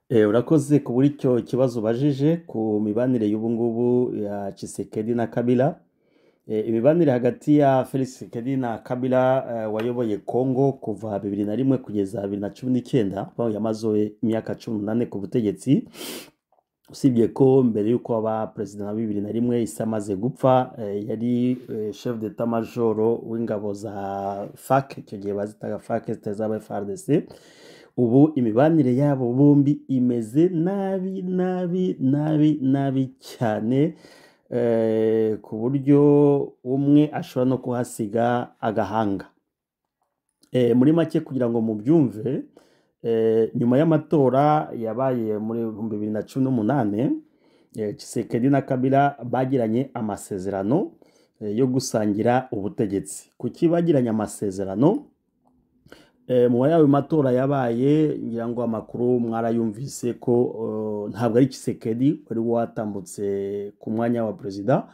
Urakoze ku icyo kibazo ubajije ku mibanire y'ubu ngubu ya Tshisekedi na Kabila. Imibanire hagati ya Felix Tshisekedi na Kabila, wayoboye Congo kuva 2001 kugeza 2019, aho yamaze imyaka 18 ku butegetsi, usibye ko mbere y'uko aba perezida na 2001 isi amaze gupfa, yari chef d'état major w'ingabo za FAC, icyo gihe bazitaga FAC zitazaba FARDC. Ubu imibanire yabo bombi imeze nabi nabi nabi nabi cyane, ku buryo umwe ashobora no kuhasiga agahanga. Muri make, kugira ngo mubyumve, nyuma y'amatora yabaye muri 2018, Tshisekedi na Kabila bagiranye amasezerano yo gusangira ubutegetsi. Kuki bagiranye amasezerano? Mu ayo matora yabaye, ngira ngo amakuru mwarayumvise ko ntabwo ari Tshisekedi wari watambutse ku mwanya wa perezida.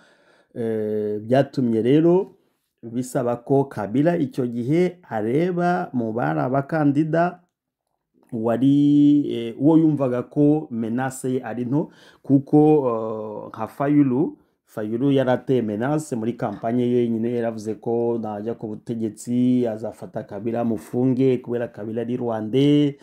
Byatumye rero bisaba ko Kabila icyo gihe areba mu bari abakandida wari uwo yumvaga ko menace ye ari nto, kuko nka Fayulu yarateye menace muri campagne ye nyine, yaravuze ko najya ku butegetsi azafata Kabila mufunge kubera Kabila ari Rwandais.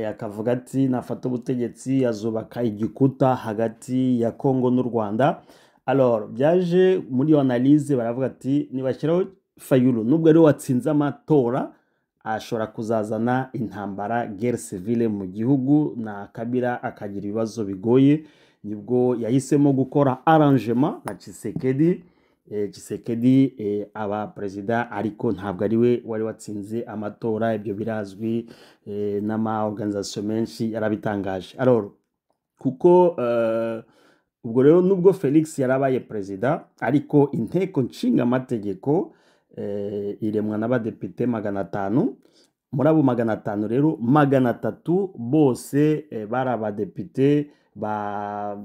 Akavuga ati nafata ubutegetsi azubaka igikuta hagati ya Congo n'u Rwanda. Alors byaje muri iyo analyse, baravuga ati nibashyiraho Fayulu, nubwo ari we watsinze amatora, ashobora kuzazana intambara, guerre civile mu gihugu, na Kabila akagira ibibazo bigoye. Nibwo yahisemo gukora arrangement na Tshisekedi. Tshisekedi aba perezida, ariko ntabwo ari we wari watsinze amatora. Ibyo birazwi, n'ama organisation menshi yarabitangaje. Alors kuko ubwo rero nubwo Felix yarabaye perezida, ariko inteko nshinga amategeko iremwa n'abadepite 500. Muri abo 500 rero, 300 bose bari abadepite ba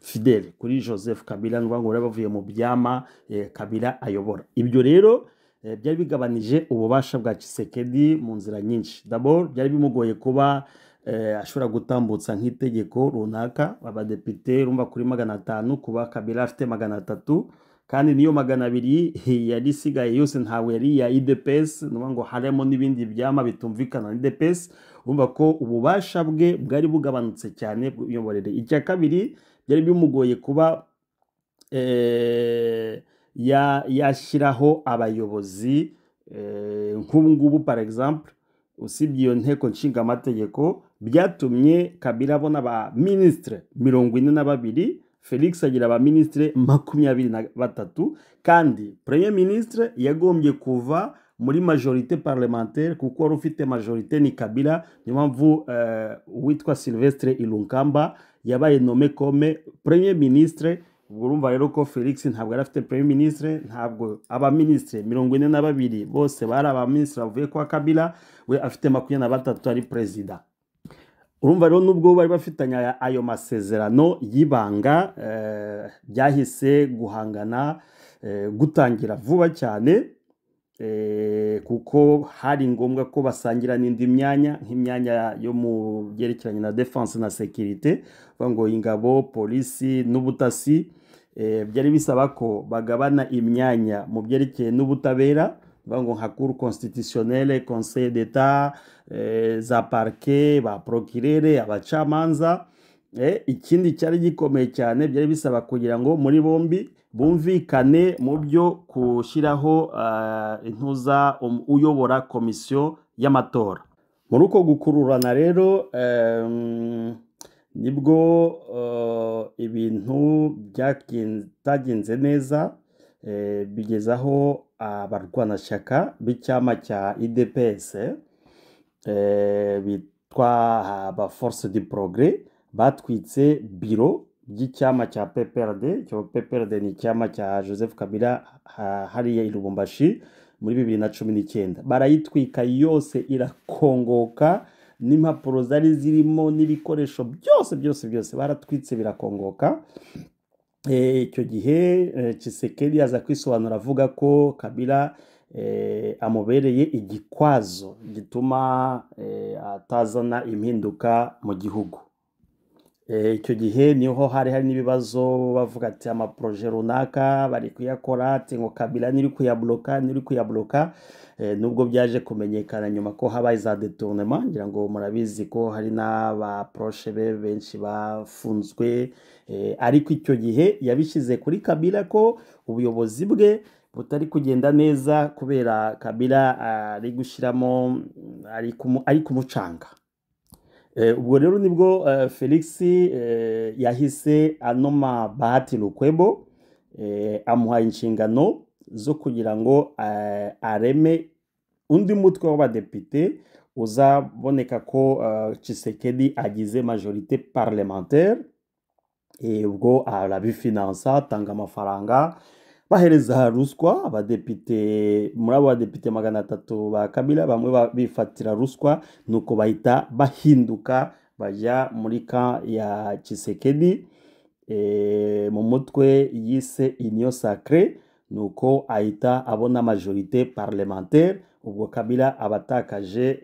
fidèle kuri Joseph Kabila, ni ukuvuga ngo bari bavuye mu byama Kabila ayobora. Ibyo rero byari bigabanije ububasha bwa Tshisekedi mu nzira nyinshi. D'abord byari bimugoye kuba ashobora gutambutsa nk'itegeko runaka. Abadepite urumva kuri 500, kuba Kabila afite 300, kandi niyo 200 yari isigaye yose ntabwo yari iya UDPS, ni ukuvuga ngo harimo n'ibindi byama bitumvikana na UDPS. Urumva ko ububasha bwe bwari bugabanutse cyane bw'imiyoborere. Icya kabiri, byari bimugoye kuba yashyiraho abayobozi. Nk'ubu ngubu par exemple, usibye iyo nteko nshingamategeko, byatumye Kabila abona ba ministre 42, Felix agira aba ministre 23, kandi premier ministre yagombye kuva muri majorité parlementaire, kuko wari ufite majorité ni Kabila. Niyo mpamvu uwitwa Sylvestre Ilunkamba yabaye nommé comme premier ministre. Ubwo urumva rero ko Felix ntabwo yari afite premier ministre, ntabwo abaministre 42 bose bari abaministre bavuye kwa Kabila, we afite 23 ari perezida. Urumva rero nubwo bari bafitanye ayo masezerano y'ibanga, byahise guhangana gutangira vuba cyane, kuko hari ngombwa ko basangira n'indi myanya, nk'imyanya yo mu byerekeranye na défense na sécurité, bavuga ngo ingabo, polisi n'ubutasi. Byari bisaba ko bagabana imyanya mu byerekeye n'ubutabera, bavuga ngo nka cour constitutionnelle, conseil d'état, za parquet, ba procureur, abacamanza. Ikindi cyari gikomeye cyane, byari bisaba kugira ngo muri bombi bumvikane mu byo gushyiraho intuza uyobora komisiyo y'amatora. Muri uko gukururana rero, nibwo ibintu bitagenze neza, bigeze aho abarwanashyaka b'icyama cya UDPS bitwa aba Force du Progrès batwitse biro by'icyama cya PPRD. Icyo PPRD ni icyama cya Joseph Kabila, hariya i Lubumbashi muri 2019. Barayitwika yose irakongoka, n'impapuro zari zirimo n'ibikoresho byose byose byose baratwitse birakongoka. Icyo gihe Tshisekedi aza kwisobanura avuga ko Kabila amubereye igikwazo gituma atazana impinduka mu gihugu. Icyo gihe niho hari n'ibibazo, bavuga ati amaprojets runaka bari kuyakora, ati ngo Kabila niri kuyabloka, niri kuyabloka. Nubwo byaje kumenyekana nyuma ko habaye za détournement, ngira ngo murabizi ko hari n'abaproches be benshi bafunzwe. Ariko icyo gihe yabishyize kuri Kabila ko ubuyobozi bwe butari kugenda neza kubera Kabila ari gushyiramo, ari kumucanga. Ubwo rero nibwo Felix yahise anoma Bahati Lukwebo, amuha inshingano zo kugira ngo areme undi mutwe w'abadepite uzaboneka ko Tshisekedi agize majorité parlementaire. Ubwo arabifinansa, atanga amafaranga, bahereza ruswa abadepite. Muri abo badepite 300 ba Kabila, bamwe bifatira ruswa, nuko bahita bahinduka bajya muri camp ya Tshisekedi, mu mutwe yise Union Sacrée, nuko ahita abona majorité parlementaire. Ubwo Kabila aba atakaje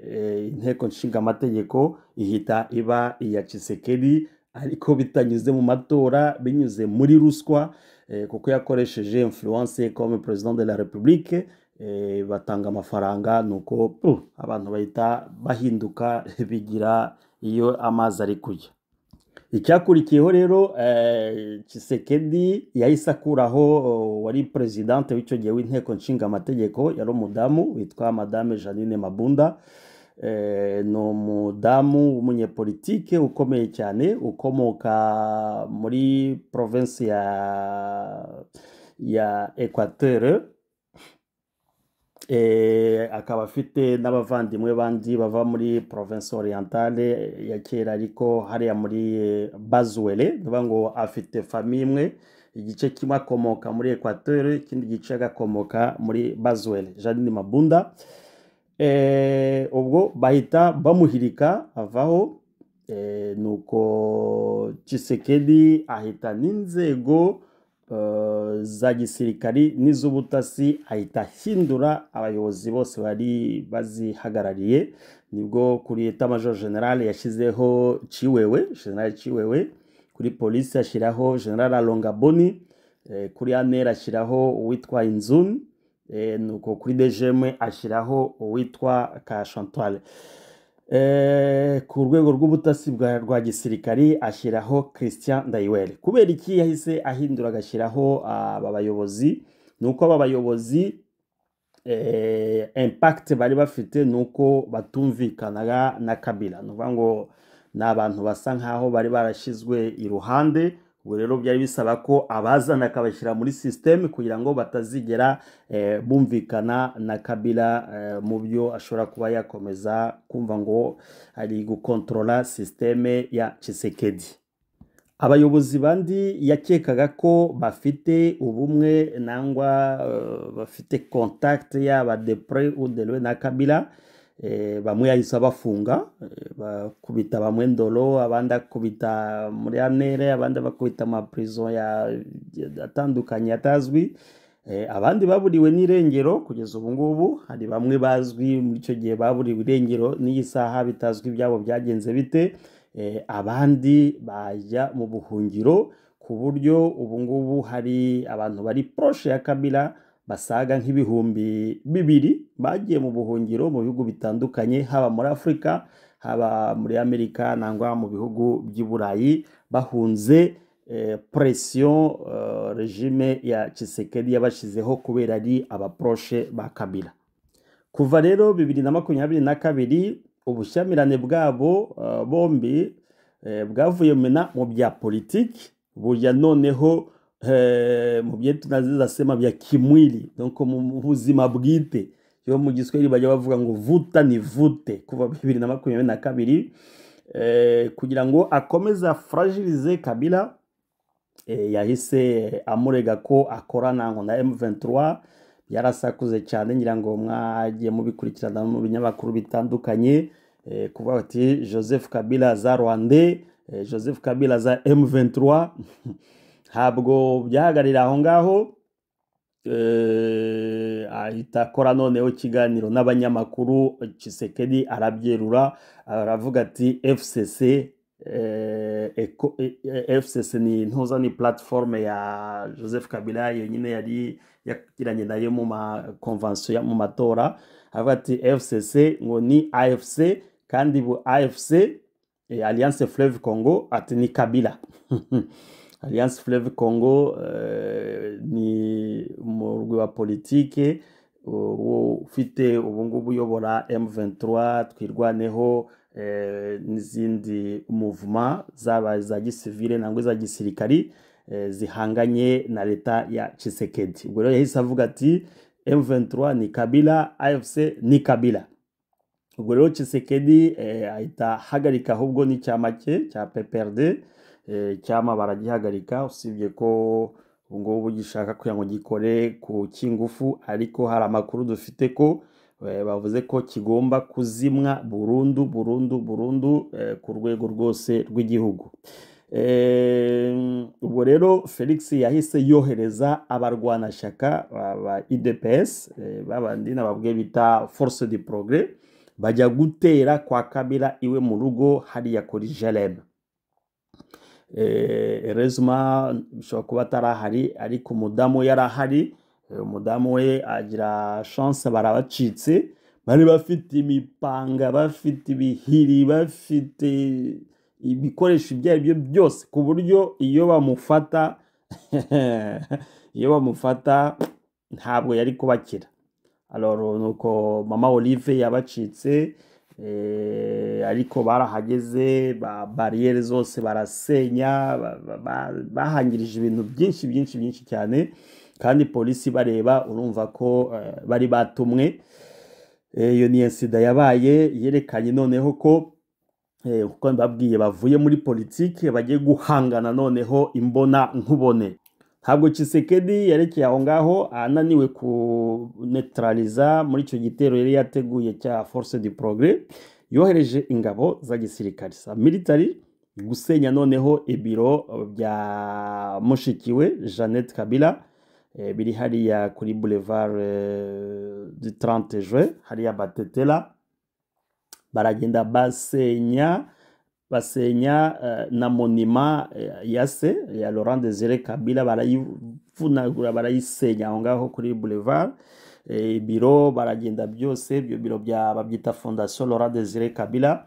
inteko nshingamategeko, ihita iba iya Tshisekedi, ariko bitanyuze mu matora, binyuze muri ruswa, kuko yakoresheje influence comme président de la République. Batanga amafaranga, nuko abantu bahita bahinduka bigira iyo amazi ari kujya. Icyakurikiyeho rero, Tshisekedi yahise akuraho wari présidente w'icyo gihe w'inteko nshingamategeko, yari umudamu witwa Madame Jeanine Mabunda. Ni umudamu w'umunyepolitike ukomeye cyane, ukomoka muri province ya Equateur, akaba afite n'abavandimwe bandi bava muri province orientale ya kera, ariko hariya muri Bas-Uele. Ni ukuvuga ngo afite famille imwe, igice kimwe akomoka muri Equateur, ikindi gice agakomoka muri Bas-Uele. Jeanine Mabunda, ubwo bahita bamuhirika avaho. Nuko Tshisekedi ahita n'inzego za gisirikari n'iz'ubutasi, ahita ahindura abayobozi bose bari bazihagarariye. Nibwo kuri état major général yashyizeho Tshiwewe, Général Tshiwewe, kuri polisi ashyiraho Général Alonga Boni, kuri ANR ashyiraho uwitwa Inzun, nuko kuri DGM ashyiraho uwitwa Kashantwale. Ku rwego rw'ubutasi rwa gisirikari ashyiraho Christian Ndayiwere. Kubera iki yahise ahindura agashyiraho aba bayobozi? Ni uko aba bayobozi, impact bari bafite ni uko batumvikanaga na Kabila. Ni ukuvuga ngo ni abantu basa nkaho bari barashyizwe iruhande. Ubwo rero byari bisaba ko abazana akabashyira muri système kugira ngo batazigera bumvikana na Kabila mu byo ashobora kuba yakomeza kumva ngo ari gukontorora système ya Tshisekedi. Abayobozi bandi yakekaga ko bafite ubumwe nangwa bafite contact yaba de près ou de loin na Kabila, bamwe yahise abafunga, bakubita bamwe Ndolo, abandi akubita muri ANR, abandi bakubita amaprison atandukanye atazwi. Abandi baburiwe n'irengero kugeza ubu ngubu. Hari bamwe bazwi muri icyo gihe baburiwe irengero, n'iyi saha bitazwi ibyabo byagenze bite. Abandi bajya mu buhungiro, ku buryo ubu ngubu hari abantu bari proche ya Kabila basaga nk'2000 bagiye mu buhungiro mu bihugu bitandukanye, haba muri Afurika, haba muri Amerika nangwa mu bihugu by'i Burayi, bahunze pression régime ya Tshisekedi yabashizeho kubera ari abaproches ba Kabila. Kuva rero 2022, ubushyamirane bwabo bombi bwavuye mu bya politiki, burya noneho mu byo tunaweza sema bya kimwili, donc mu buzima bwite, yo mu Giswahili bajya bavuga ngo vuta ni vute. Kuva 2022, kugira ngo akomeze afragilize Kabila, yahise amurega ko akorana ngo na M23. Byarasakuze cyane, ngira ngo mwagiye mubikurikirana mu binyamakuru bitandukanye, kuvuga ati Joseph Kabila za Rwanda, Joseph Kabila za M23. Ntabwo byahagarira aho ngaho, ahita akora noneho ikiganiro n'abanyamakuru. Tshisekedi arabyerura, aravuga ati FCC FCC ni ntuza, ni plateforme ya Joseph Kabila yonyine yari yagiranye nayo mu ma convention, mu matora. Avuga ati FCC ngo ni AFC, kandi bu AFC, Alliance Fleuve Congo, ati ni Kabila. Alliance Fleuve Congo ni umurwi wa politike ufite ubu ngubu uyobora M23, Twirwaneho, n'izindi mouvement zaba za gisivile nangwa za gisirikari zihanganye na leta ya Tshisekedi. Ubwo rero yahise avuga ati M23 ni Kabila, AFC ni Kabila. Ubwo rero Tshisekedi ahita ahagarika ahubwo n'icyama cye cya PPRD, cyama baragihagarika, usibye ko ubu ngubu gishaka kugira ngo gikore ku cy'ingufu, ariko hari amakuru dufite ko bavuze ko kigomba kuzimwa burundu burundu burundu ku rwego rwose rw'igihugu. Ubwo rero Felix yahise yohereza abarwanashyaka ba UDPS, babandi nababwiye bita Force du Progrès, bajya gutera kwa Kabila iwe mu rugo hariya kuri Jerem. Heureusement bishobora kuba atarahari, ariko umudamu yari ahari. Umudamu we agira chance, barabacitse. Bari bafite imipanga, bafite ibihiri, bafite ibikoresho ibyo ari byo byose, ku buryo iyo bamufata ntabwo yari kubakira. Alors nuko mama Olive yabacitse, ariko barahageze ba barrière zose barasenya, bahangirije ibintu byinshi byinshi byinshi cyane, kandi polisi bareba. Urumva ko bari batumwe. Iyo ni incident yabaye yerekanye noneho ko, kuko mbabwiye, bavuye muri politike bagiye guhangana noneho imbona nkubone. Ntabwo Tshisekedi yerekeye aho ngaho. Ananiwe kunetraliza muri icyo gitero yari yateguye cya Force du Progrès, yohereje ingabo za gisirikare, za military, gusenya noneho ibiro bya mushikiwe Jeannette Kabila, biri hariya kuri boulevard du 30 juin, hariya Batetela. Baragenda basenya, basenya na monument ya se, ya Laurent Désiré Kabila, barayivunagura, barayisenya aho ngaho kuri boulevard. Ibiro baragenda byose, ibyo biro bya babyita Fondation Laurent Désiré Kabila,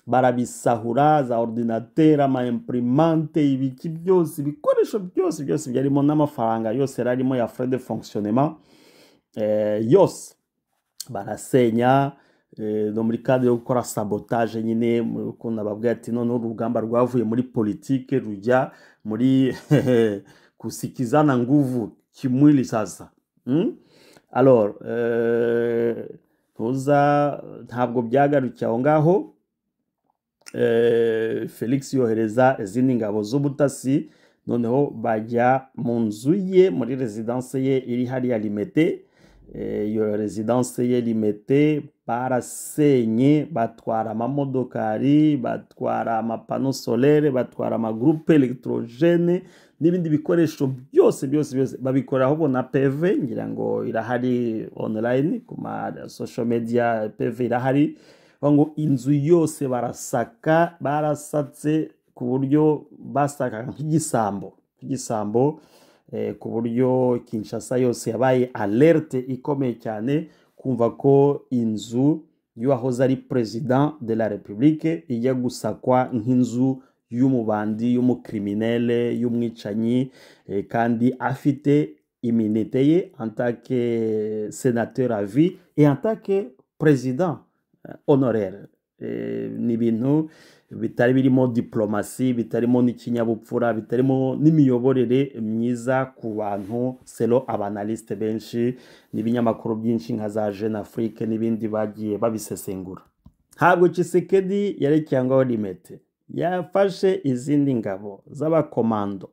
barabisahura, za ordinateur, ama imprimante, ibiki byose, ibikoresho byose byose byarimo, n'amafaranga yose yari arimo ya frais de fonctionnement, yose barasenya, no muri cadre yo gukora sabotage nyine. Ukuntu ababwira ati noneho urugamba rwavuye muri politike rujya muri kusikizana nguvu kimwili sasa, Alors tuza ntabwo byagarukiye aho ngaho. Felix yohereza izindi ngabo z'ubutasi, noneho bajya mu nzu ye, muri résidence ye iri hariya Limete. Iyo résidence ye Limete barasenye, batwara amamodokari, batwara ama panneaux solaires, batwara ama groupes électrogènes n'ibindi bikoresho byose byose byose. Babikora ahubwo na PV, ngira ngo irahari online ku ma social media, PV irahari. Bavuga ngo inzu yose barasaka, barasatse ku buryo basakaga nk'igisambo nk'igisambo, ku buryo Kinshasa yose yabaye alerte ikomeye cyane kumva ko inzu y'uwahoze ari président de la République ijya gusakwa nk'inzu y'umubandi, y'umucriminel, y'umwicanyi, kandi afite immunité ye en tant que sénateur à vie et en tant que président honoraire. Ni ibintu bitari birimo diplomasi, bitarimo n'ikinyabupfura, bitarimo n'imiyoborere myiza ku bantu, selon aba analystes benshi n'ibinyamakuru byinshi nka za Jeune Afrique n'ibindi bagiye babisesengura. Ntabwo Tshisekedi yarekeye ngaho Limete. Yafashe izindi ngabo z'abakomando,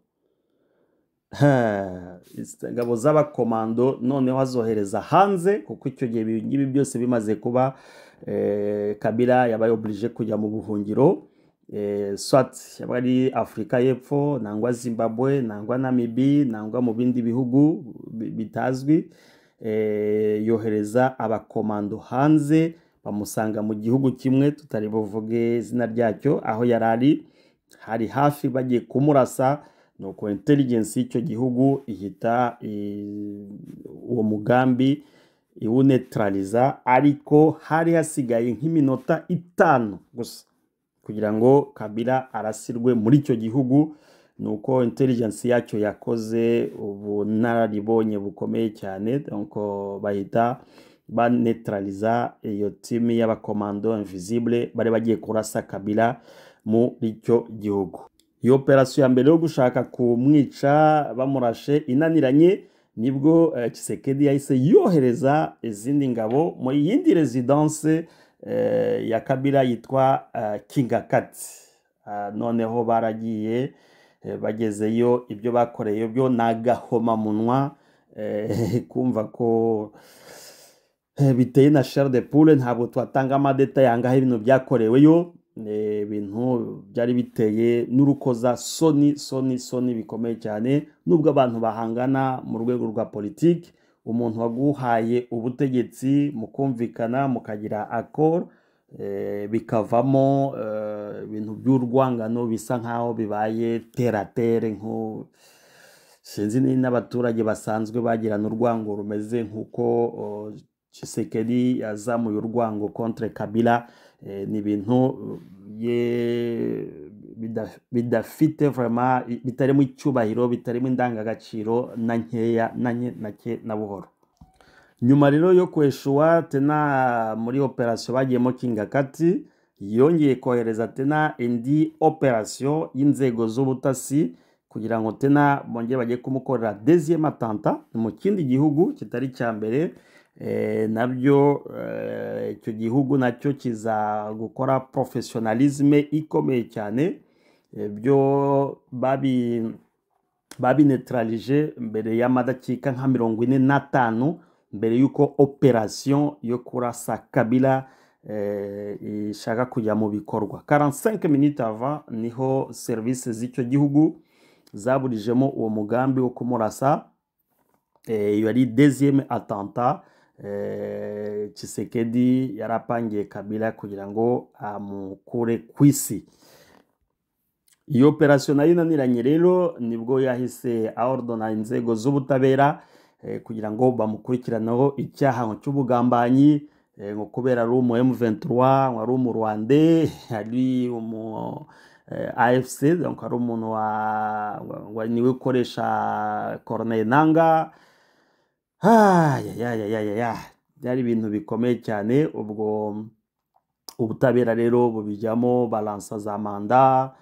ingabo z'abakomando noneho azohereza hanze, kuko icyo gihe ibi ngibi byose bimaze kuba, Kabila yabaye obligé kujya mu buhungiro, soit yaba ari Afurika y'Epfo, nangwa Zimbabwe, nangwa Namibie, nangwa mu bindi bihugu bitazwi. Yohereza abakomando hanze, bamusanga mu gihugu kimwe tutari buvuge izina ryacyo aho yari ari. Hari hafi bagiye kumurasa, nuko intelligence y'icyo gihugu ihita uwo mugambi iwunetraliza, ariko hari hasigaye nk'iminota 5 gusa kugira ngo Kabila arasirwe muri icyo gihugu. Nuko intelligence yacyo yakoze ubunararibonye bukomeye cyane, donc bahita banetraliza iyo team y'abakomando invisible bari bagiye kurasa Kabila muri icyo gihugu. Iyo operation ya mbere yo gushaka kumwica bamurashe inaniranye, nibwo Tshisekedi yahise yohereza izindi ngabo mu yindi residence ya Kabila yitwa Kingakati. Noneho baragiye, bagezeyo ibyo bakoreye byo ni agahomamunwa, kumva ko biteye na chair de poule. Ntabwo twatanga amadétails yangaho ibintu byakoreweyo, ibintu byari biteye n'urukoza soni soni soni bikomeye cyane. Nubwo abantu bahangana mu rwego rwa politiki, umuntu waguhaye ubutegetsi mukumvikana mukagira accord, bikavamo ibintu by'urwangano bisa nkaho bibaye teratere, nko sinzi ni n'abaturage basanzwe bagirana urwango rumeze nk'uko Tshisekedi yazamuye urwango contre Kabila. Ni ibintu bidafite vraiment, bitarimo icyubahiro, bitarimo indangagaciro na nkeya na nke na ke na buhoro. Nyuma rero yo kweshuwa tena muri operation bagiyemo Kingakati, yongeye kohereza tena indi operation y'inzego z'ubutasi kugira ngo tena bongere bajye kumukorera deuxième attentat mu kindi gihugu kitari cya mbere. Nabyo icyo gihugu nacyo kiza gukora professionnalisme ikomeye cyane, byo babinetralije mbere y'amadakika nka 45 mbere y'uko operation yo kurasa Kabila ishaka kujya mu bikorwa. 45 minutes avant niho service z'icyo gihugu zaburijemo uwo mugambi wo kumurasa. Iyo yari deuxième attentat Tshisekedi yarapangiye Kabila kugira ngo amukure ku isi. Iyo operation nayo inaniranye rero, nibwo yahise aordona inzego z'ubutabera kugira ngo bamukurikiraneho icyaha cy'ubugambanyi, ngo kubera ari umu M23, ngo ari umu Rwandais, ari umu AFC, donc ari umuntu wa niwe ukoresha Corneille Nangaa. Ah, ya ya ya ya ya ya, byari ibintu bikomeye cyane. Ubwo ubutabera rero bubijyamo, balansa za manda,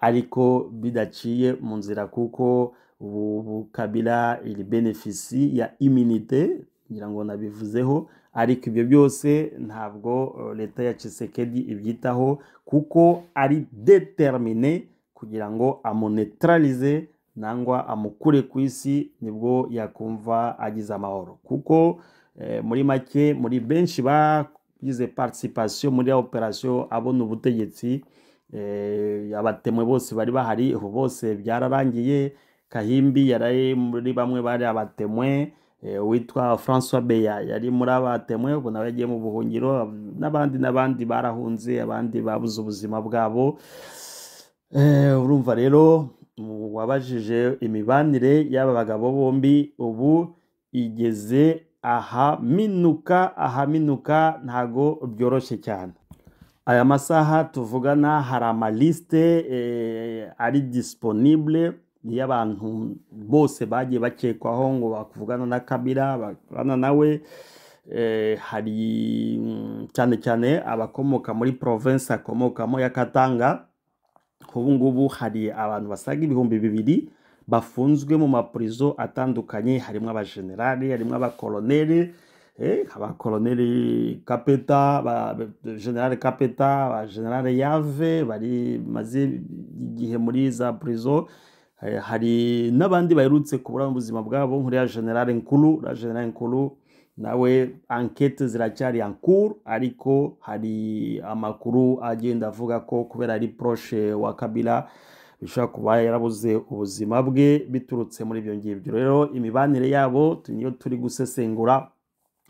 ariko bidaciye mu nzira, kuko ubu Kabila il bénéficie ya immunité, ngira ngo nabivuzeho. Ariko ibyo byose ntabwo leta ya Tshisekedi ibyitaho, kuko ari déterminé kugira ngo amunetralize nangwa amukure ku isi, nibwo yakumva agize amahoro. Kuko muri make, muri benshi bagize participation muri operation abona ubutegetsi, abatémoins bose bari bahari, ubu bose byararangiye. Kahimbi yari muri bamwe bari abatémoins, witwa François Beya yari muri abatémoins, ubu nawe yagiye mu buhungiro, n'abandi n'abandi barahunze, abandi babuze ubuzima bwabo. Urumva rero wabajije imibanire y'aba bagabo bombi, ubu igeze ahaminuka ahaminuka, ntago byoroshye cyane. Aya masaha tuvugana hari amaliste ari disponible y'abantu bose bagiye bakekwaho ngo bakuvugana na Kabila, bakorana nawe. Hari cyane cyane abakomoka muri province akomokamo ya Katanga. Ubu ngubu hari abantu basaga 2000 bafunzwe mu mapurizo atandukanye, harimo abajenerali, harimo abakoloneli, abakoloneli Kapeta, ba general Kapeta, ba general Yave bari maze igihe muri za prison. Hari n'abandi baherutse kubura ubuzima bwabo, nk'uriya general Nkulu. Uriya general Nkulu nawe enquête ziracyari en cours, ariko hari amakuru agenda avuga ko kubera ari proche wa Kabila bishobora kuba yarabuze ubuzima bwe biturutse muri ibyo ngibyo. Rero imibanire yabo niyo turi gusesengura,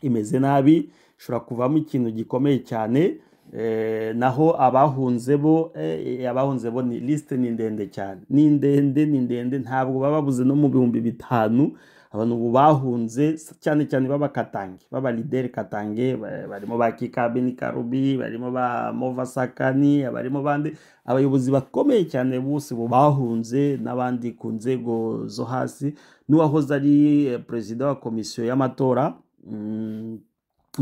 imeze nabi, ishobora kuvamo ikintu gikomeye cyane. Naho abahunze bo, abahunze bo ni liste, ni ndende cyane, ni ndende, ni ndende, ntabwo baba babuze no mu 5000 abantu ubu bahunze, cyane cyane b'abakatange, b'aba leader Katange, barimo ba Kikabini Karubi, barimo ba Mova Sakani, barimo bande, abayobozi bakomeye cyane bose ubu bahunze, n'abandi ku nzego zo hasi, n'uwahoze ari perezida wa komisiyo y'amatora,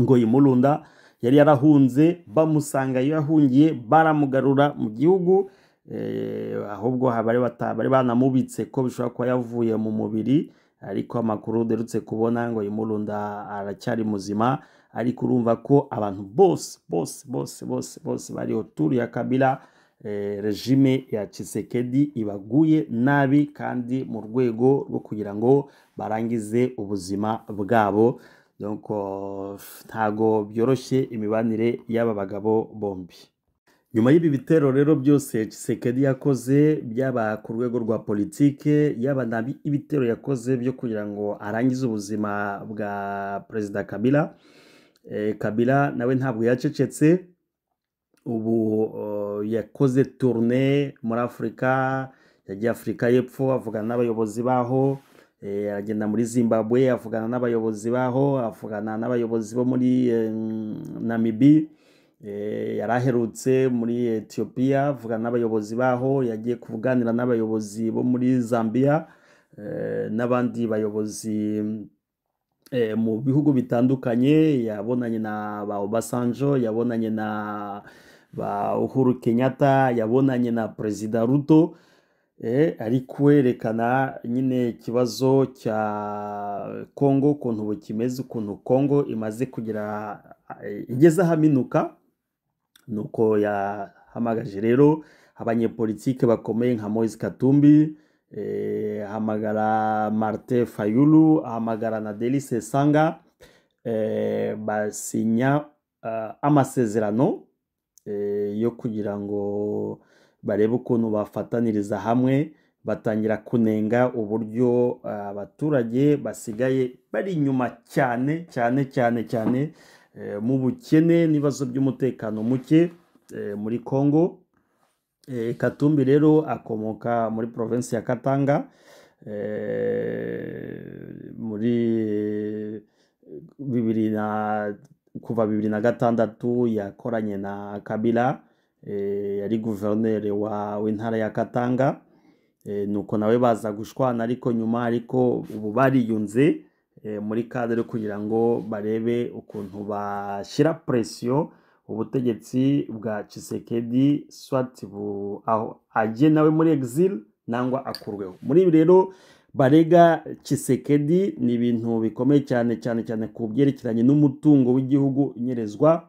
Ngoyi Mulunda, yari yarahunze, bamusanga iyo yahungiye, baramugarura mu gihugu. Ahubwo bari banamubitse ko bishobora kuba yavuye mu mubiri, ariko amakuru uderutse kubona ngo Mulunda aracyari muzima. Ariko urumva ko abantu bose bose bose bose bose bari autour ya Kabila, régime ya Tshisekedi ibaguye nabi, kandi mu rwego rwo kugira ngo barangize ubuzima bwabo. Donc ntago byoroshye imibanire y'aba bagabo bombi. Nyuma y'ibi bitero rero byose Tshisekedi yakoze, byaba ku rwego rwa politike, yaba nabi ibitero yakoze byo kugira ngo arangize ubuzima bwa Perezida Kabila, Kabila nawe ntabwo yacecetse. Ubu yakoze tournée muri Afurika, yagiye Afurika y'Epfo avugana n'abayobozi baho, aragenda muri Zimbabwe avugana n'abayobozi baho, avugana n'abayobozi bo muri Namibie, yari aherutse muri Ethiopia avugana n'abayobozi baho, yagiye kuganira n'abayobozi bo muri Zambia, n'abandi bayobozi mu bihugu bitandukanye. Yabonanye na ba Obasanjo, yabonanye na ba Uhuru Kenyatta, yabonanye na Perezida Ruto, ari kwerekana nyine ikibazo cya Congo ukuntu ubu kimeze, ukuntu Congo imaze kugira, igeze ahaminuka. Nuko yahamagaje rero abanyepolitike bakomeye nka Moise Katumbi, ahamagara Martin Fayulu, ahamagara na Delly Sesanga, basinya amasezerano yo kugira ngo barebe ukuntu bafataniriza hamwe, batangira kunenga uburyo abaturage basigaye bari inyuma cyane cyane cyane cyane, mu bukene n'ibibazo by'umutekano muke muri Congo. Katumbi rero akomoka muri provinsi ya Katanga. Muri bibiri na kuva 2006 yakoranye na Kabila, yari guverineri w'intara ya Katanga. Nuko nawe baza gushwana, ariko nyuma, ariko ubu bariyunze, muri cadre yo kugira ngo barebe ukuntu bashyira pression ubutegetsi bwa Tshisekedi, soit aho ajye nawe muri exil nangwa akurweho. Muri ibi rero barega Tshisekedi ni ibintu bikomeye cyane cyane cyane ku byerekeranye n'umutungo w'igihugu inyerezwa.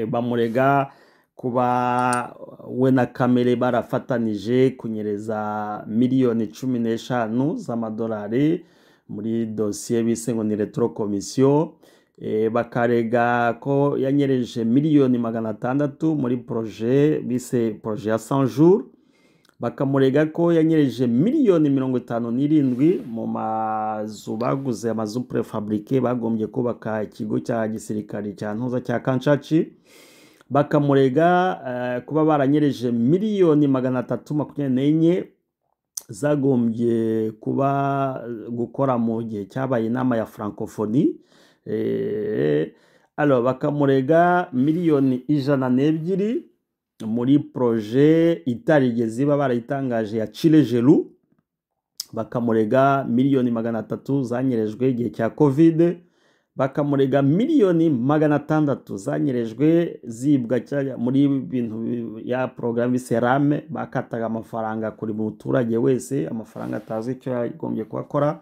Bamurega kuba we na Kamerhe barafatanije kunyereza miliyoni 15 z'amadolari muri dosiye bise ngo ni rétrocommission. Bakarega ko yanyereje miliyoni 600 muri projet bise projet ya 100 jours, bakamurega ko yanyereje miliyoni 57 mu mazu baguze, amazu préfabriqué bagombye kubaka ikigo cya gisirikare cya Ntuza cya Kanshaci, bakamurega kuba baranyereje miliyoni 324 zagombye kuba gukora mu gihe cyabaye inama ya Francophonie. Alors bakamurega miliyoni 102 muri projet itarigeze iba barayitangaje ya Tshilejelu, bakamurega miliyoni 300 zanyerejwe igihe cya Covid, bakamurega miliyoni 600 zanyerejwe zibwa muri bintu ya porogaramu bise RAM, bakataga amafaranga kuri muturage wese, amafaranga atazi icyo yagombye kuhakora.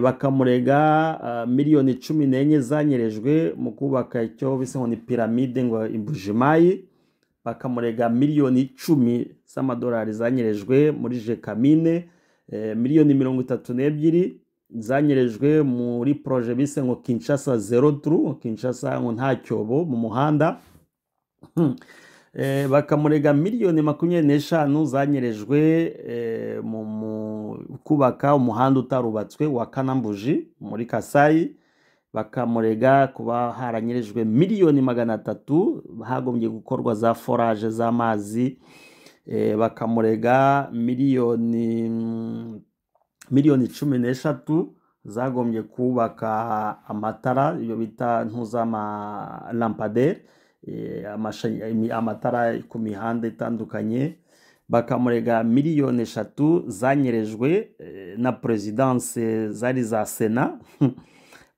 Bakamurega miliyoni 14 zanyerejwe mu kubaka icyo bise ngo ni piramide ngo i Mbujimayi, bakamurega miliyoni 10 z'amadolari zanyerejwe muri Gécamines, miliyoni 32 zanyerejwe muri projet bise ngo Kinshasa zéro trou, Kinshasa ngo nta cyobo mu muhanda. Bakamurega miliyoni 25 zanyerejwe mu kubaka umuhanda utarubatswe wa Kanambuji muri Kasayi. Bakamurega kuba haranyerejwe miliyoni 300 hagombye gukorwa za forage z'amazi. Bakamurega miliyoni 13 zagombye kubaka amatara, iyo bita ntuzama lampadaire, amatara ku mihanda itandukanye. Bakamurega miliyoni 3 zanyerejwe na présidence, zari za sena.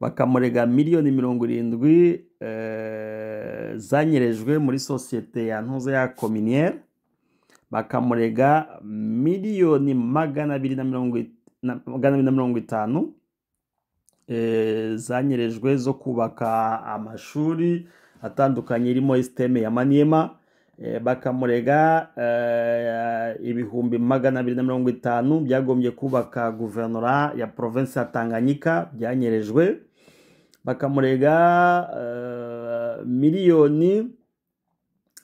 Bakamurega miliyoni 70 zanyerejwe muri sosiyete ya ntuza ya cominière. Bakamurega miliyoni 250 zanyerejwe zo kubaka amashuri atandukanye irimo système ya Maniema. Bakamurega 250,000 byagombye kubaka guverinora ya province ya Tanganyika byanyerejwe. Bakamurega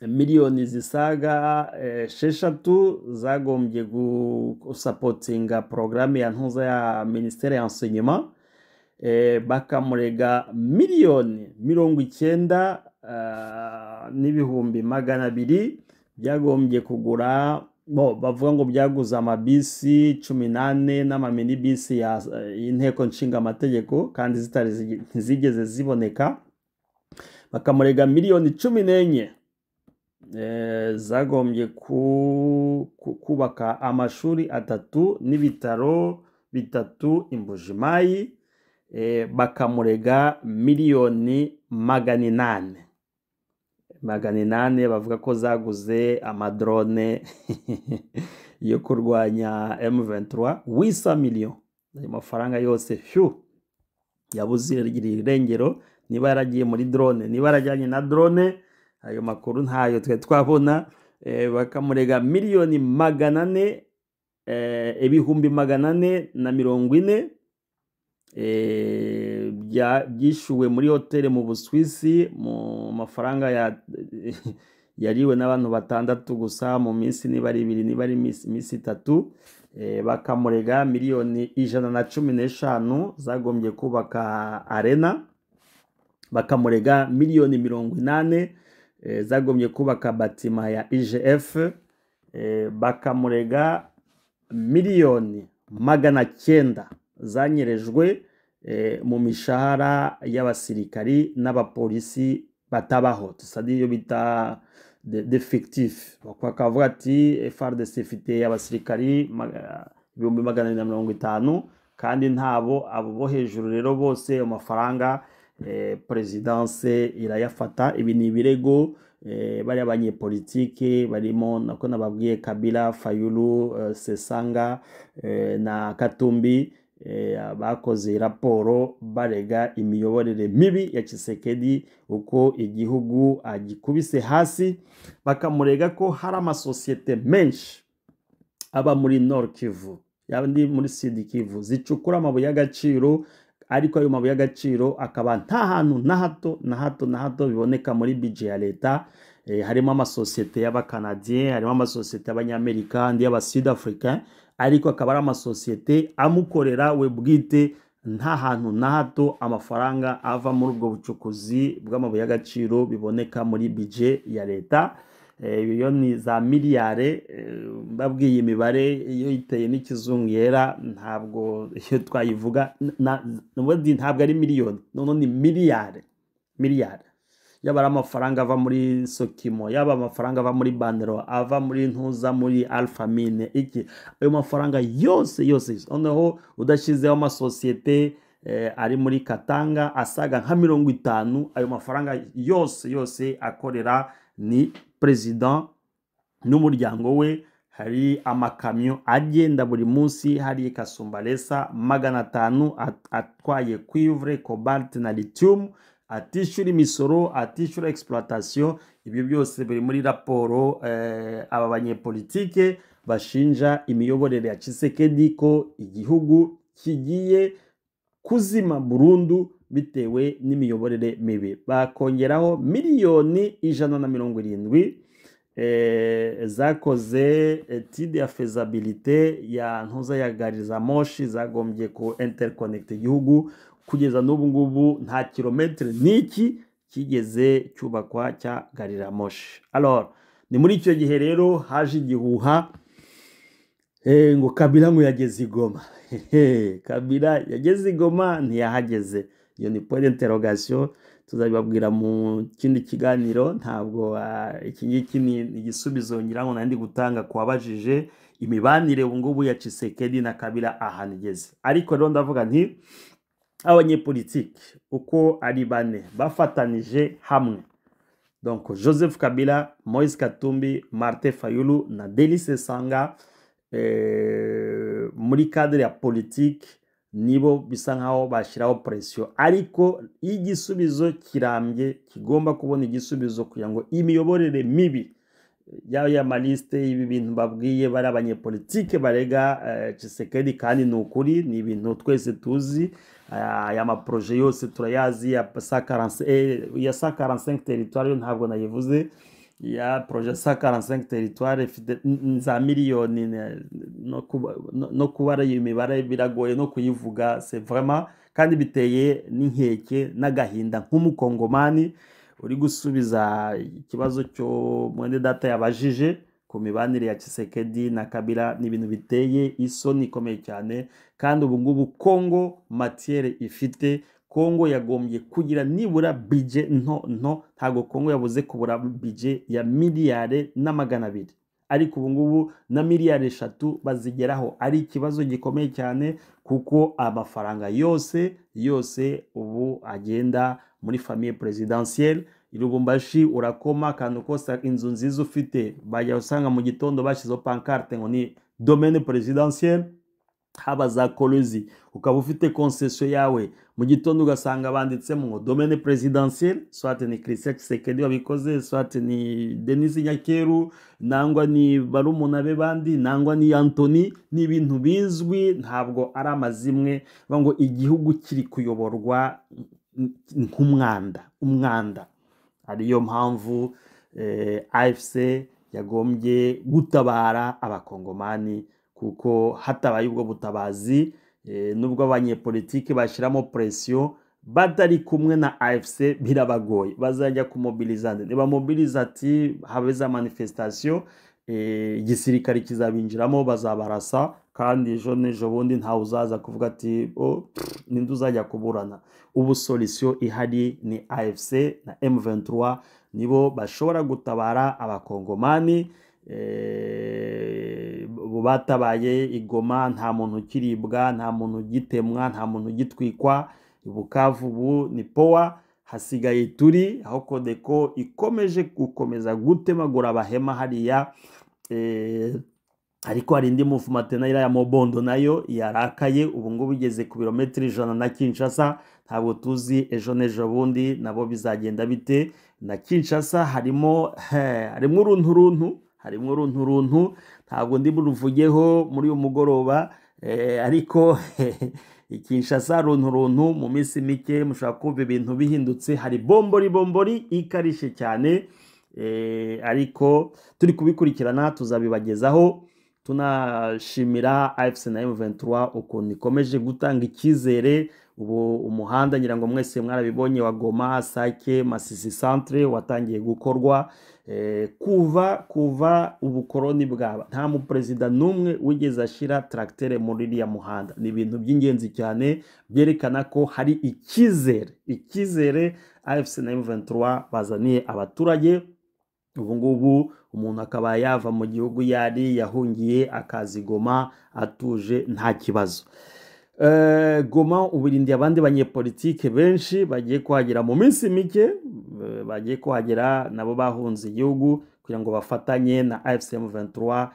miliyoni zisaga 6 zagombye gusupportinga porogaramu ya ntuza ya ministère ya enseignement. Bakamurega miliyoni 90 n'ibihumbi 200 byagombye kugura, bo bavuga ngo byaguze amabisi 14 n'amaminibisi y'inteko nshinga amategeko, kandi zitari ntizigeze ziboneka. Bakamurega miliyoni 14 zagombye kubaka amashuri atatu n'ibitaro bitatu i Mbujimayi. Bakamurega miliyoni 800 800 bavuga ko zaguze amadrone yo kurwanya M23, 800 millions. Ayo mafaranga yose fyu yabuze irengero, niba yaragiye muri drone, niba yarajyanye na drone, ayo makuru ntayo twe twabona. Bakamurega miliyoni 400, 440,000 byishyuwe muri hoteli mu Busuwisi mu mafaranga yariwe n'abantu batandatu gusa mu minsi niba ari 2, niba ari iminsi 3. Bakamurega miliyoni 115 zagombye kubaka arena. Bakamurega miliyoni 80 zagombye kubaka bâtiment ya IGF. Bakamurega miliyoni 900 zanyerejwe mu mishahara y'abasirikari n'abapolisi batabaho, tusadi iyo bita de fictif. Bakavuga ati FARDC ifite abasirikari 250,000, kandi ntabo abo bo hejuru. Rero bose ayo mafaranga présidence irayafata. Ibi ni ibirego bariya banyepolitike barimo nako nababwiye, Kabila, Fayulu, Sesanga na Katumbi, bakoze raporo barega imiyoborere mibi ya Tshisekedi, uko igihugu agikubise hasi. Bakamurega ko hari amasosiyete menshi aba muri Nord Kivu, yandi muri Sud Kivu, zicukura amabuye y'agaciro, ariko ayo mabuye y'agaciro akaba nta hantu na hato na hato na hato biboneka muri budget ya leta. Harimo amasosiyete y'abakanadien, harimo amasosiyete y'abanyamerika, andi y'aba Sud Africain, ariko akaba ari amasosiyete amukorera we bwite. Nta hantu na hato amafaranga ava muri ubwo bucukuzi bw'amabuye y'agaciro biboneka muri budget ya leta. Iyo ni za miliyare. Mbabwiye imibare iyo iteye n'ikizungu yera, ntabwo iyo twayivuga, ubundi ntabwo ari miliyoni, none ni miliyare miliyare. Yaba ari amafaranga ava muri Sokimo, yaba amafaranga ava muri Banro, ava muri ntuza, muri Alphamine, iki, ayo mafaranga yose yose, noneho udashyizeho amasosiyete ari muri Katanga asaga nka 50, ayo mafaranga yose yose akorera ni president n'umuryango we. Hari amakamyo agenda buri munsi hari Kasumbalesa 500 atwaye cuivre, cobalt na lithium, atishyura imisoro, atishyura exploitation. Ibyo byose biri muri raporo. Aba banyepolitike bashinja imiyoborere ya Tshisekedi ko igihugu kigiye kuzima burundu bitewe n'imiyoborere mibi. Bakongeraho miliyoni 170 zakoze étude ya faisabilité ya ntuza ya gari za moshi zagombye ku interconnect igihugu. Kugeza n'ubu ngubu nta kilometre n'iki kigeze cyubakwa cya gari ya moshi. Alors, ni muri icyo gihe rero haje igihuha ngo Kabila ngo yageze i Goma. Kabila yageze i Goma, ntiyahageze? Iyo ni point d'interrogation, tuzabibabwira mu kindi kiganiro. Ntabwo iki ngiki ni igisubizo ngira ngo nandi gutanga ku wabajije imibanire ubu ngubu ya Tshisekedi na Kabila ahantu igeze. Ariko rero ndavuga nti abanyepolitiki uko ari bane bafatanije hamwe, donc Joseph Kabila, Moise Katumbi, Martin Fayulu na Delly Sesanga, muri cadre ya politique nibo bisa nkaho bashyiraho pression, ariko igisubizo kirambye kigomba kubona igisubizo kugira ngo imiyoborere mibi yaba y'amaliste, ibi bintu babwiye bari abanyepolitike barega Tshisekedi, kandi ni ukuri, ni ibintu twese tuzi. Aya maprojet yose turayazi ya 140, ya 145 territoire yo ntabwo nayivuze. Ya projet 145 territoire ifite za miliyoni no kubara iyo mibare biragoye no kuyivuga. C'est vraiment kandi biteye n'inkeke n'agahinda nk'umukongomani uri gusubiza ikibazo cyo mwene data yabajije ku mibanire ya Tshisekedi na Kabila. Ni ibintu biteye isoni ikomeye cyane. Kandi ubu ngubu Congo matière ifite, Congo yagombye kugira nibura budget nto nto. Ntabwo Congo yabuze kubura budget ya miliyari na 200, ariko ubu ngubu na miliyari 3 bazigeraho ari ikibazo gikomeye cyane, kuko amafaranga yose yose ubu agenda muri famille présidentielle. I Lubumbashi urakoma akantu kose, inzu nziza ufite, bajya usanga mu gitondo bashyizeho pancarte ngo ni domaine présidentielle. Haba za Kolwezi, ukaba ufite concession yawe, mu gitondo ugasanga banditsemo ngo domaine présidentielle, soit ni Christian Tshisekedi wabikoze, soit ni Denis Nyakeru, nangwa ni barumuna be bandi, nangwa ni Anthony. Ni ibintu bizwi, ntabwo ari amazimwe. Bavuga ngo igihugu kiri kuyoborwa nk'umwanda, umwanda. Ariyo mpamvu AFC yagombye gutabara abakongomani, kuko hatabaye ubwo butabazi, nubwo abanyepolitiki bashyiramo pression, batari kumwe na AFC birabagoye. Bazajya kumobiliza nde? Nibamobiliza ati habe za manifestation, igisirikare kizabinjiramo, bazabarasa, kandi ejo n'ejo bundi ntawe uzaza kuvuga ati oh, pff, ninde uzajya kuburana? Ubu solution ihari ni AFC na M23, nibo bashobora gutabara abakongomani. Batabaye igoma, nta muntu ukiribwa, nta muntu ugitemwa, nta muntu ugitwikwa. Bukavu ubu ni poa, hasigaye turi aho Codeco ikomeje gukomeza gutemagura abahema hariya. Ariko hari indi mouvement nayo ya Mobondo nayo yarakaye, ubu ngubu igeze ku birometero 100 na Kinshasa. Ntabwo tuzi ejo n'ejo bundi nabo bizagenda bite. Na Kinshasa harimo uruntu runtu, harimo uruntu runtu, ntabwo ndi buruvugeho muri uyu mugoroba, ariko Kinshasa runtu runtu, mu minsi mike mushobora kumva ibintu bihindutse. Hari bombori bombori ikarishe cyane, ariko turi kubikurikirana, tuzabibagezaho. Tunashimira AFC na M23 ukuntu ikomeje gutanga icyizere. Ubu umuhanda, ngira ngo mwese mwarabibonye, wa Goma, Sake, Masisi centre watangiye gukorwa. Kuva ubukoroni bwaba, nta muperezida n'umwe wigeze ashyira tracteur muri iriya muhanda. Ni ibintu by'ingenzi cyane byerekana ko hari icyizere, icyizere AFC na M23 bazaniye abaturage. Ubu ngubu umuntu akaba yava mu gihugu yari yahungiye akaza i Goma atuje, nta kibazo. Goma ubu irindiye abandi banyepolitike benshi bagiye kuhagera mu minsi mike, bagiye kuhagera nabo bahunze igihugu kugira ngo bafatanye na AFC M23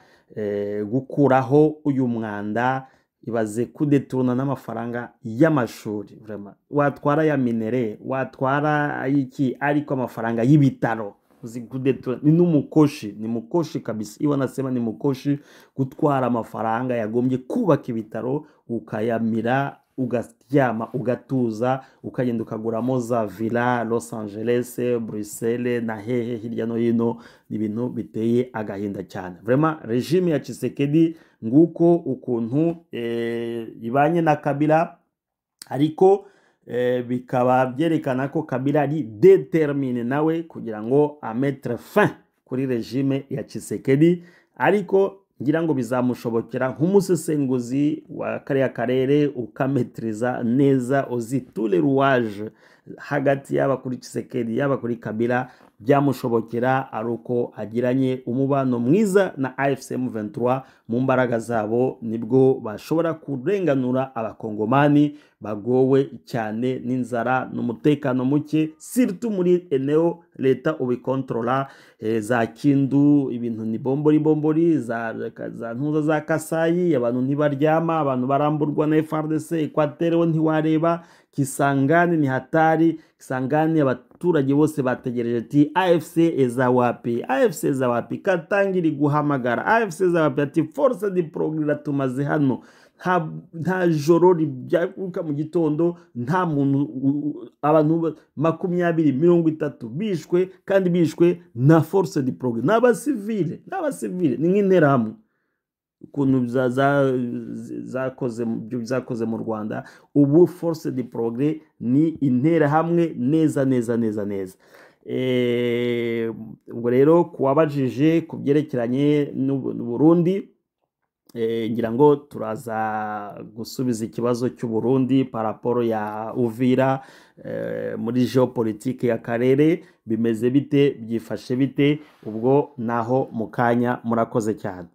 gukuraho uyu mwanda. Ibaze kudétourna n'amafaranga y'amashuri, vraiment. Watwara ya minerais, watwara ayiki, ariko amafaranga y'ibitaro uzi kudétourna? Ni n'umukoshi, ni mukoshi kabisa. Iyo nasema ni mukoshi, gutwara amafaranga yagombye kubaka ibitaro, ukayamira, ugaryama, ugatuza, ukagenda ukaguramo za villa Los Angeles, Bruxelles na hehe hirya no hino, ni ibintu biteye agahinda cyane vraiment. Régime ya Tshisekedi, nguko ukuntu ibanye na Kabila, ariko Bikaba byerekana ko Kabila ari déterminé nawe kugira ngo amettre fin kuri régime ya Tshisekedi. Ariko ngira ngo bizamushobokera nk'umusesenguzi wa kariya karere, ukametriza neza, uzi tous les rouages hagati yaba kuri Tshisekedi, yaba kuri Kabila. Byamushobokera ari uko agiranye umubano mwiza na AFC M23. Mu mbaraga zabo nibwo bashobora kurenganura Abakongomani bagowe cyane n'inzara n'umutekano muke, surtout muri eneo leta ubikontrola, za Kindu ibintu ni bombori bombori, za ntuza za Kasayi abantu ntibaryama, abantu baramburwa na FARDC. Equateur ho ntiwareba, Kisangani ni hatari. Kisangani abaturage bose bategereje ati: "AFC eza wapi? AFC eza wapi?" Katanga iri guhamagara: "AFC eza wapi?" Ati: "Force du Progrès tumaze hano." Nta joro ribyuka mu gitondo nta muntu, abantu 20, 30 bishwe, kandi bishwe na Force du Progrès, n'abasivile, ni nk'Interahamwe ukuntu zakoze mu Rwanda. Ubu Force du Progrès ni Interahamwe neza neza neza neza. Ubwo rero kuwabajije ku byerekeranye n'Uburundi, ngira ngo turaza gusubiza ikibazo cy'Uburundi par rapport ya Uvira, muri géopolitique ya karere bimeze bite, byifashe bite? Ubwo naho mu kanya. Murakoze cyane.